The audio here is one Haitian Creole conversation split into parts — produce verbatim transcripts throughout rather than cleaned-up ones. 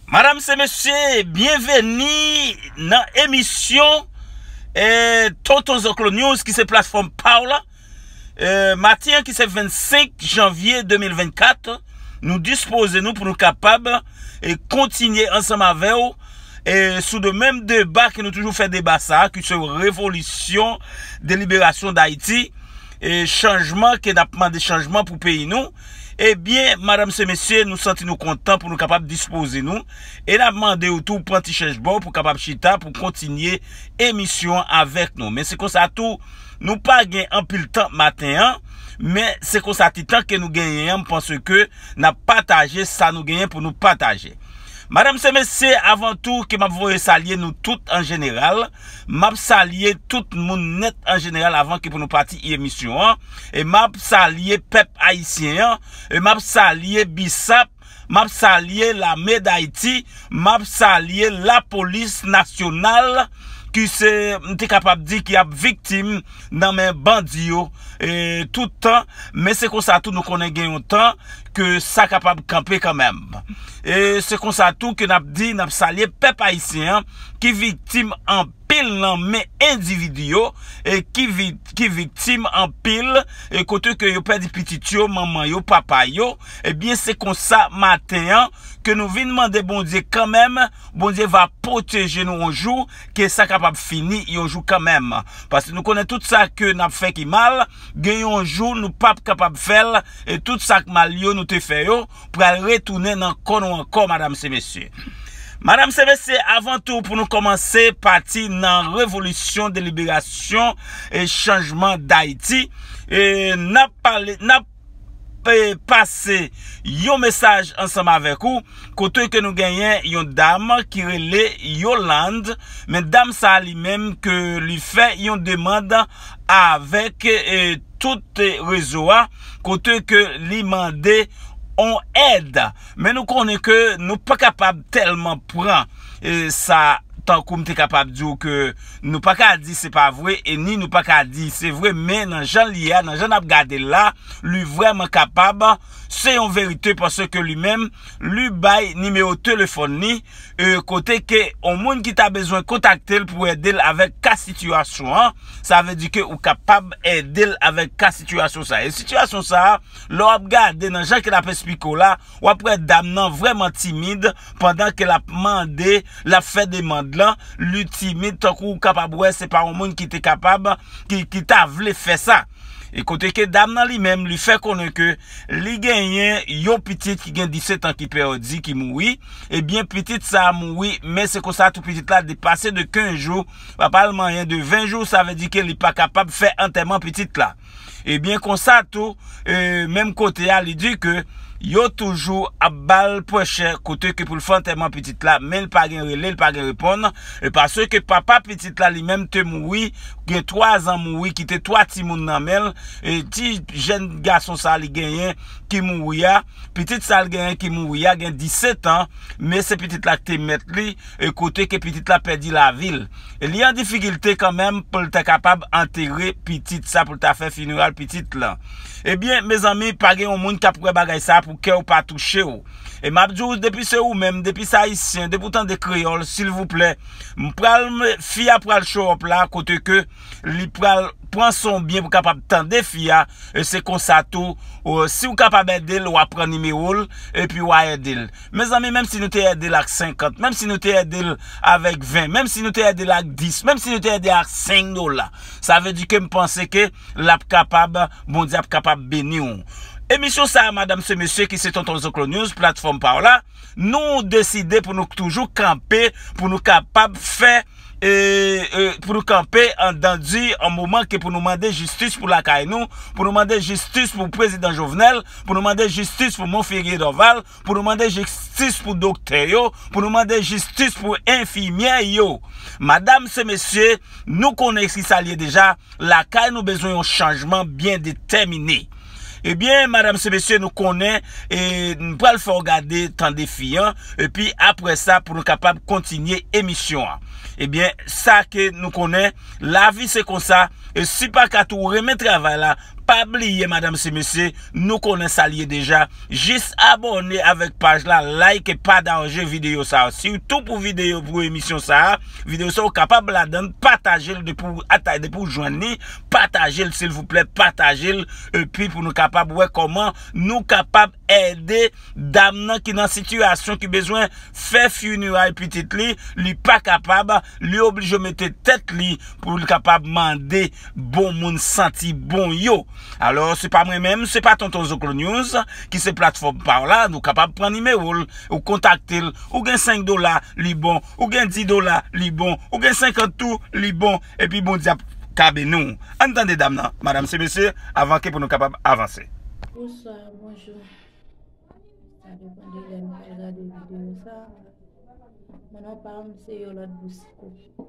Madam se mesye, byenveni nan emisyon eh, Tonton Zoklo News ki se platfòm pa w la. Eh, maten an ki se vennsenk janvye de mil vennkat, nou dispoze nou pou nou kapab eh, kontinye ansanm avè w eh, sou de menm deba ke nou toujou fè deba sa a, ki se revolisyon de liberasyon Dayiti, eh, chanjman ke n ap mande chanjman pou peyi nou. Ebyen, madam se mesye, nou santi nou kontan pou nou kapab dispoze nou. E n ap mande w tou pran ti chèch ba w pou kapab chita, pou kontinye emisyon an avèk nou. Men se konsa tou, nou pa gen anpil tan maten an, men se konsa ti tan ke nou genyen an, m panse ke n ap pataje sa nou genyen pou nou pataje. Madam se mesye, avan tou ke m ap voye salye nou tout an jeneral, m ap salye tout moun nèt an jeneral avan ke pou nou pati emisyon an, e m ap salye pèp ayisyen an, e m ap salye bisap, m ap salye lame dayiti, m ap salye lapolis nasyonal ki se, m te kapab di, ki ap viktim nan men bandi yo eh, tout tan, men se konsa tou nou konnen gen yon tan ke sa kapab kanpe kanmenm. E se konsa tou ke n ap di, n ap salye pèp ayisyen an ki viktim anpil nan men endividi yo, e ki, vi, ki viktim anpil, e kote ke yo pèdi pitit yo, manman yo, papa yo. Ebyen se konsa maten an ke nou vin mande Bondye kanmenm, Bondye va pwoteje nou yon jou, ke sa kapab fini yon jou kanmenm. Paske nou konnen tout sa ke n ap fè ki mal, gen yon jou nou p ap kapab fè l, e tout sa k mal yo nou te fè yo pral retounen nan kò nou ankò, madam se mesye. Madam se mesye, avan tou pou nou kòmanse pati nan revolisyon de liberasyon e chanjman Dayiti, e n ap pale, n ap eh, pase yon mesaj ansanm avèk ou, kote ke nou genyen yon dam ki rele Yolande, men dam sa li menm ke li fè yon demann avèk eh, tout eh, rezo a, kote ke li mande on èd. Men nou konnen ke nou pa kapab tèlman pran eh, sa tankou m te kapab di w ke nou pa ka di se pa vre, e ni nou pa ka di se vre, men nan jan l ye a, nan jan n ap gade l la, li vrèman kapab, se yon verite, paske li menm, li bay nimewo telefòn li, eh, kote ke yon moun ki ta bezwen kontakte l pou ede l avèk ka sitiyasyon an, sa vle di ke ou kapab ede l avèk ka sitiyasyon sa. E sitiyasyon sa, lè w ap gade nan jan ke l ap esplike w la, w ap wè dam nan vrèman timid pandan ke l ap mande, l ap fè demann lan, li timid, tankou ou kapab wè se pa yon moun ki te kapab, ki, ki ta vle fè sa. E kote ke dam nan li menm, li fè konnen ke li genyen yon pitit ki gen disèt an ki pèdi, ki mouri. Ebyen, pitit sa a mouri, men se konsa tou pitit la depase de kenz jou, papa l manyen de ven jou, sa vle di ke li pa kapab fè antèman pitit la. Ebyen, konsa tou, eh, menm kote a, li di ke yo toujou ap ba l pwèchè kote ke pou l fè antèman pitit la, men l pa gen rele, l pa gen reponn, e paske papa pitit la li menm te mouri, gen twa zan mouri, kite twa timoun nan men l, e ti jèn gason sa li genyen ki mouri a, pitit sa l genyen ki mouri a gen disèt an, men se pitit la ki te mèt li, e kote ke pitit la pèdi lavi l. E li an difikilte kanmenm pou l ta kapab antere pitit sa, pou l ta fè fineral pitit lan. Ebyen, mezanmi, pa gen yon moun k ap wè bagay sa pou kè w pa touche w. E m ap di w, depi se ou menm, depi se ayisyen, depi w tande kreyòl, silvouplè, m pral, fi a pral show up la, kote ke li pral pran son byen pou kapab tande fi a, e se konsa tou, ou, si w kapab ede l, w a pran nimewo l, epi w a ede l. Mezanmi, menm si nou te ede l ak senkant, menm si nou te ede l avèk ven, menm si nou te ede l ak dis, menm si nou te ede l ak senk dola, sa vle di ke m panse ke l ap kapab, Bondye ap kapab beni w. Emisyon sa a, madam se mesye, ki se Tonton Zoklo News, platfòm pa w la, nou deside pou nou toujou kanpe, pou nou kapab fè e, e, pou nou kanpe anndan di an moman ke pou nou mande jistis pou lakay nou, pou nou mande jistis pou prezidan Jovenel, pou nou mande jistis pou Monferrier Dorval, pou nou mande jistis pou doktè yo, pou nou mande jistis pou enfimyè yo. Madam se mesye, nou konnen ki sa l ye deja, lakay nou bezwen yon chanjman byen detèmine. Ebyen, madam se mesye, nou konnen, e, m pral fè w gade, tande fi an, epi apre sa, pou nou kapab kontinye emisyon an. Ebyen, sa ke nou konnen, lavi se konsa, e si pa ka tou renmen travay la, pa bliye, madanm se mesye, nou konnen sa l ye deja. Jis abòne avèk paj la, like e pataje videyo sa a. Sitou pou videyo, pou emisyon sa a. Videyo sa a, ou kapab ladan l, pataje l depi w ata-, depi w jwenn li. Pataje l, silvouplè, pataje l. Epi pou nou kapab wè kòman nou kapab ede dam nan ki nan sitiyasyon ki bezwen fè fineray pitit li, li pa kapab, li oblije mete tèt li pou li kapab mande bon moun santi bon yo. Alò, se pa mwen menm, se pa Tonton Zoklo News ki se platfòm pa w la, nou kapab pran nimewo l, ou kontakte l, ou gen senk dola, li bon, ou gen dis dola, li bon, ou gen senkant tou, li bon, epi Bondye ap ka beni w. Ann tande dam nan, madanm se mesye, avan ke pou nou kapab avanse. Bonswa, bonjou. Sa depann de lè nou pral gade videyo sa. Mwen non pa m se Yolande Boucicault.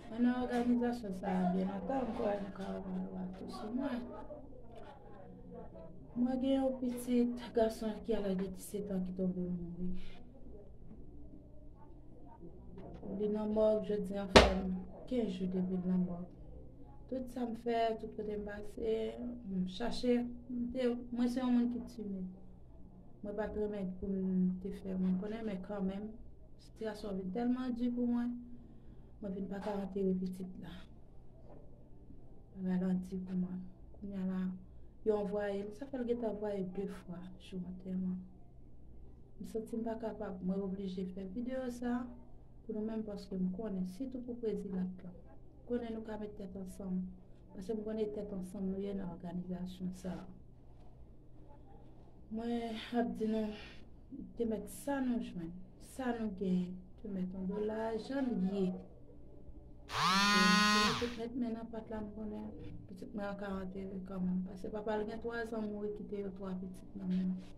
Mwen nan òganizasyon sa a byen lontan, m kwè nou ka wè w ap tou sou mwen. Mwen gen yon pitit gason ki al laj de disèt an ki tonbe mouri. Li nan mòg, jodi a fè kenz jou depi l nan mòg. Tout sa m fè, tout kote m pase, m chache, m te, mwen se yon moun ki timid. Mwen pa t renmen pou m te fè moun konnen, men kanmenm, sitiyasyon vin tèlman di pou mwen, mwen vin pa ka antere pitit la. Bagay la di pou mwen. Kounye a la, yo anvwaye l, sa fè l gentan anvwaye de fwa jou antèman. M santi m pa kapab, mwen oblije fè videyo sa pou nou menm, paske m konnen, sitou pou prezidan lan. Konnen nou ka met tèt ansanm, paske m konnen tèt ansanm nou ye nan òganizasyon sa a. Mwen ap di nou, te mèt sa nou jwenn, sa nou genyen, te mèt yon dola, jan l ye. Mwen te mete tèt men nan pat la, m konnen pitit mwen an ka antere kanmenm. Paske papa l gen twa zan mouri kite yo twa pitit nan men l.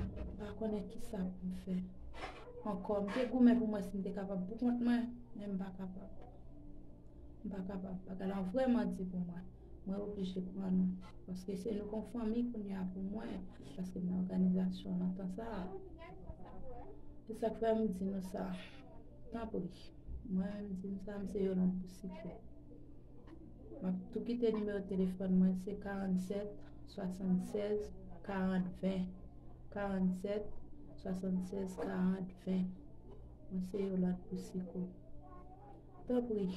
M pa konnen kisa pou m fè ankò. M te goumen pou m wè si m te kapab pou kont mwen, men m pa kapab. M pa kapab. Bagay la vrèman di pou mwen. Mwen oblije pran nou. Paske se nou kon fanmi kounye a pou mwen. Paske m nan òganizasyon nan tan sa a. Se sa k fè m di nou sa. Tanpri. Mwen menm di m sa, m se Yolande Boucicault. M ap tou kite nimewo telefòn mwen, se karannsèt swasannsèz karant ven. Karannsèt swasannsèz karant ven. Mwen se Yolande Boucicault. Tanpri,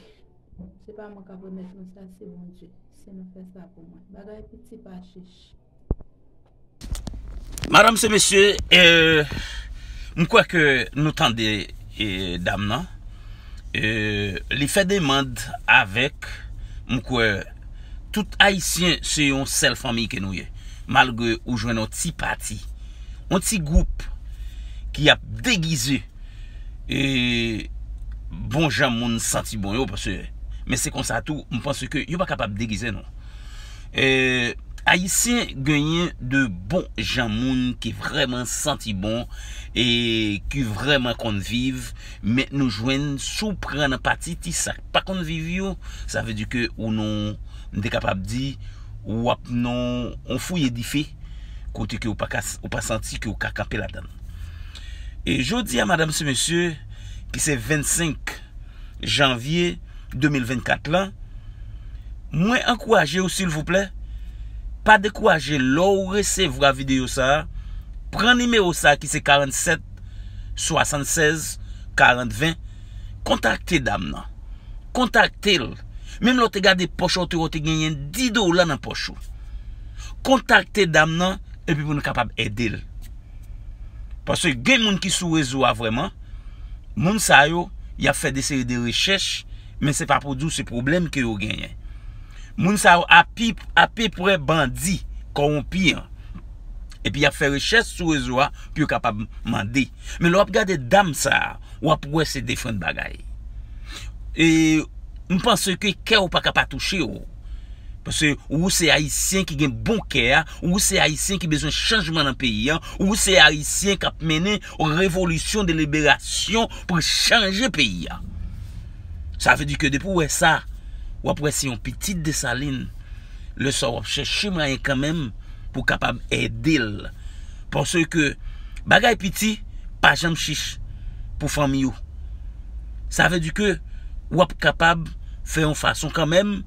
se pa mwen k ap remèt nou sa, se Bondye. Se nou fè sa pou mwen. Bagay piti pa chich. Madanm se mesye, eh, m kwè ke nou tande, eh, dam nan. Eh, li fè demann avèk, m kwè, tout Ayisyen se yon sèl fanmi ke nou ye. Malgre ou jwenn yon ti pati, yon ti gwoup ki ap degize e bon jan moun santi bon yo, paske, men se konsa tou, m panse ke yo pa kapab degize non. E, Ayisyen genyen de bon jan moun ki vrèman santi bon e ki vrèman konn viv, men nou jwenn si w pran nan pati ti sa k pa konn viv yo, sa vle di ke ou non, m te kapab di, w ap nan yon fouye dife, kote ke w pa ka, ou pa santi ke w ka kanpe ladan l. E jodi a, madanm se mesye, ki se vennsenk janvye de mil vennkat lan, mwen ankouraje w, silvouplè, pa dekouraje lè w resevwa videyo sa a, pran nimewo sa a ki se karannsèt swasannsèz karant ven, kontakte dam nan. Kontakte l. Menm lè w te gade pòch ou, ou te wè w te genyen dis dola nan pòch ou. Kontakte dam nan, epi pou nou kapab ede l. Paske gen moun ki sou rezo a vrèman, moun sa yo, y ap fè de seri de rechèch, men se pa pou di w se pwoblèm ke yo genyen. Moun sa yo api-, apeprè bandi kòwonpi an. Epi y ap fè rechèch sou rezo a pou yo kapab mande. Men lè w ap gade dam sa a, w ap wè se diferan bagay. E m panse ke kè w pa ka pa touche w. Paske ou se Ayisyen ki gen bon kè a, ou se Ayisyen ki bezwen chanjman nan peyi a, ou se Ayisyen k ap mennen yon revolisyon de liberasyon pou chanje peyi a. Sa vle di ke depi w wè sa, w ap wè se yon pitit Desalin. Lè sa w ap chèche mwayen kanmenm pou kapab ede l. Paske bagay piti pa janm chich pou fanmi w. Sa vle di ke w ap kapab fè yon fason kanmenm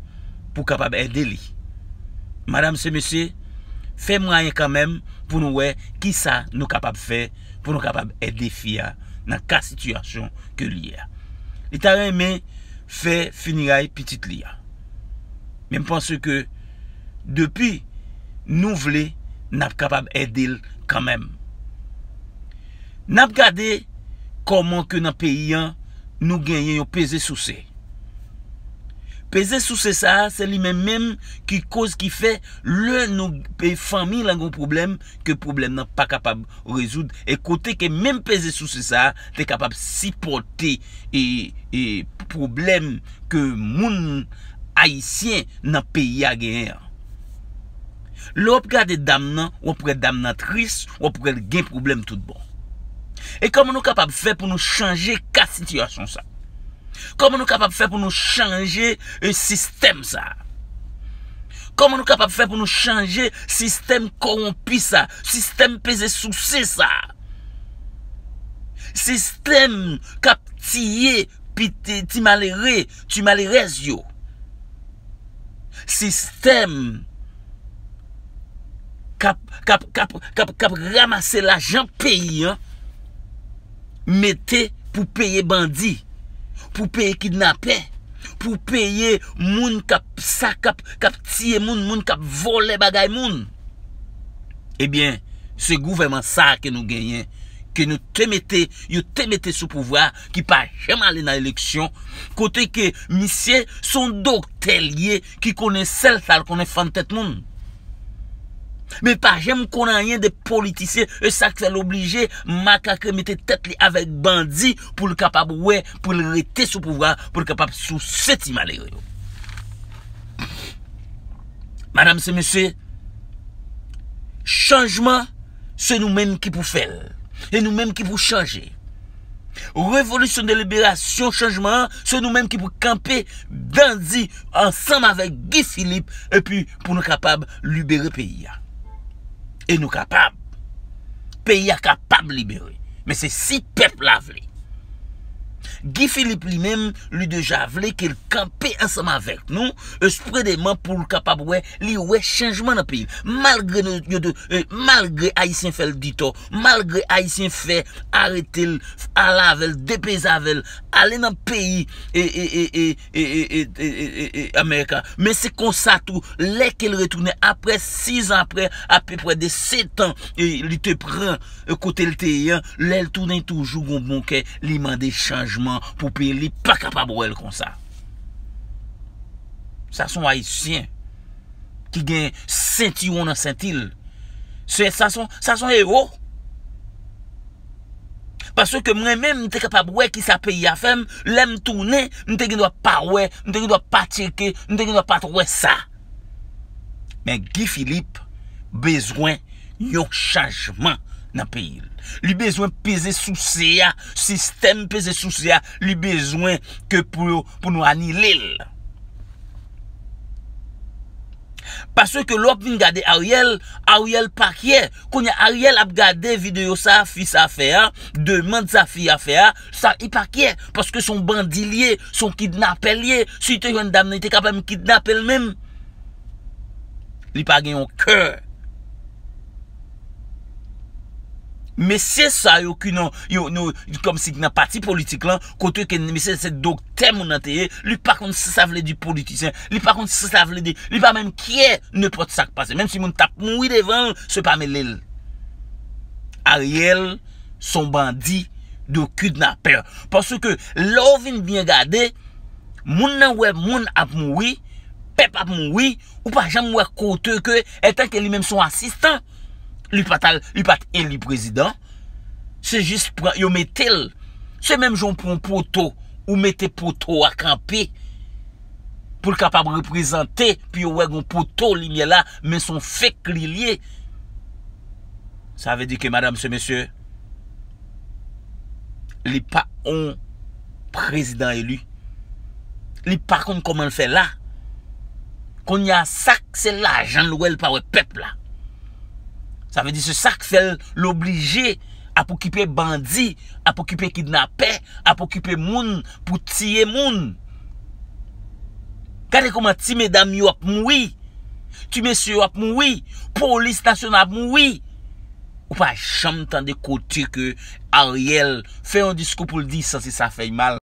pou kapab ede li. Madam se mesye, fè mwayen kanmenm pou nou wè kisa nou kapab fè pou nou kapab ede fi a nan ka sitiyasyon ke l ye a. Li ta renmen fè finiray pitit li a. Men m panse ke depi nou vle, n ap kapab ede l kanmenm. N ap gade kòman ke nan peyi an, nou genyen yon peze souse. Peze souse sa a, se li menm menm ki koz ki fè lè nou, e, fanmi lan gon pwoblèm, ke pwoblèm nan pa kapab rezoud. E kote ke menm peze souse sa a te kapab sipòte, e, e, pwoblèm ke moun ayisyen nan peyi a genyen an. Lè w ap gade dam nan, w ap wè dam nan tris, w ap wè l gen pwoblèm tout bon. E kòman nou kapab fè pou nou chanje ka sitiyasyon sa? Kòman nou kapab fè pou nou chanje, e, sistèm sa? Kòman nou kapab fè pou nou chanje sistèm kòwonpi sa, sistèm peze souse sa? Sistèm k ap tiye piti, ti malere, ti malerèz yo. Sistèm k ap, k ap, k ap, k ap, k ap ranmase lajan peyi an, mete pou peye bandi, pou peye kidnapè, pou peye moun k ap sa, k ap, k ap tiye moun, moun k ap vòlè bagay moun. Ebyen, se gouvènman sa a ke nou genyen, ke nou te mete, yo te mete sou pouvwa, ki pa janm ale nan eleksyon, kote ke misye se yon doktè l ye ki konnen sèl sa l konnen fann tèt moun. Men pa janm konn anyen de politisyen, e sa k fè l oblije makakre mete tèt li avèk bandi pou l kapab wè, pou l rete sou pouvwa, pou l kapab souse ti malere yo. Madam se mesye, chanjman, se nou menm ki pou fè l. E nou menm ki pou chanje. Revolisyon de liberasyon, chanjman an, se nou menm ki pou kanpe dandi ansanm avèk Guy Philippe, epi pou nou kapab libere peyi a. E nou kapab. Peyi a kapab libere. Men se si pèp la vle. Guy Philippe li menm, li deja vle ke l kanpe ansanm avèk nou, espredeman pou l kapab wè, li wè chanjman nan peyi l. Malgre nou, yo te, e, malgre Ayisyen fè l ditò, malgre Ayisyen fè arete l, ale avè l, depeze avè l, ale nan peyi, e, e, e, e, e, e, e, e, e, e, America. Men se konsa tou, lè ke l retounen, apre sis an, apre apeprè de sèt an, e, li te pran, e, kote l te ye an, lè l tounen toujou gon bon kè, li mande chanjman pou peyi l, li pa kapab wè l konsa. Sa se yon Ayisyen ki gen sentiwon nan senti l. Se, sa se yon, sa se yon ewo. Paske mwen menm, m te kapab wè kisa peyi a fè m. Lè m tounen, m te gen dwa pa wè, m te gen dwa pa tcheke, m te gen dwa pa t wè sa. Men Guy Philippe bezwen yon chanjman nan peyi l. Li bezwen peze souse a, sistèm peze souse a, li bezwen ke pou yo, pou nou anile l. Paske lè w ap vin gade Ariel, Ariel pa kyè. Kounye a Ariel ap gade videyo sa fi sa fè a, demann sa fi a fè a, sa li pa kyè. Paske se yon bandi l ye, se yon kidnapè l ye. Si li te jwenn dam nan, li te ka pa menm kidnape l menm. Li pa gen yon kè. Mesye sa yo ki nan, yo, nou, kòmsi ki nan pati politik lan, kote ke mesye se doktè moun nan te ye, li pa konn sa sa vle di politisyen, li pa konn sa sa vle di, li pa menm kyè nenpòt sa k pase. Menm si moun t ap mouri devan l, se pa mele l. Ariel se yon bandi de kidnapè. Paske lè w vin byen gade, moun nan wè moun ap mouri, pèp ap mouri, ou pa janm wè kote ke, etan ke li menm se yon asistan, li pa t al, li pa t eli prezidan, se jis pran, yo mete l. Se menm jan w pran yon poto, ou mete poto a kanpe, pou l kapab reprezante, pou yo wè gon poto limyè la, men se yon fake li l ye. Sa vle di ke, madam, se mesye, li pa yon prezidan eli. Li pa konn kòman l fè la. Kounye a, sa k se lajan l wè, l pa wè pèp la. Sa vle di se sa k fè l, l oblije ap okipe bandi, ap okipe kidnapè, ap okipe moun pou tiye moun. Gade kòman ti medam yo ap mouri. Ti mesye yo ap mouri. Polis nasyonal ap mouri. Ou pa janm tande kote ke Ariel fè yon diskou pou l di sa se sa fè l mal.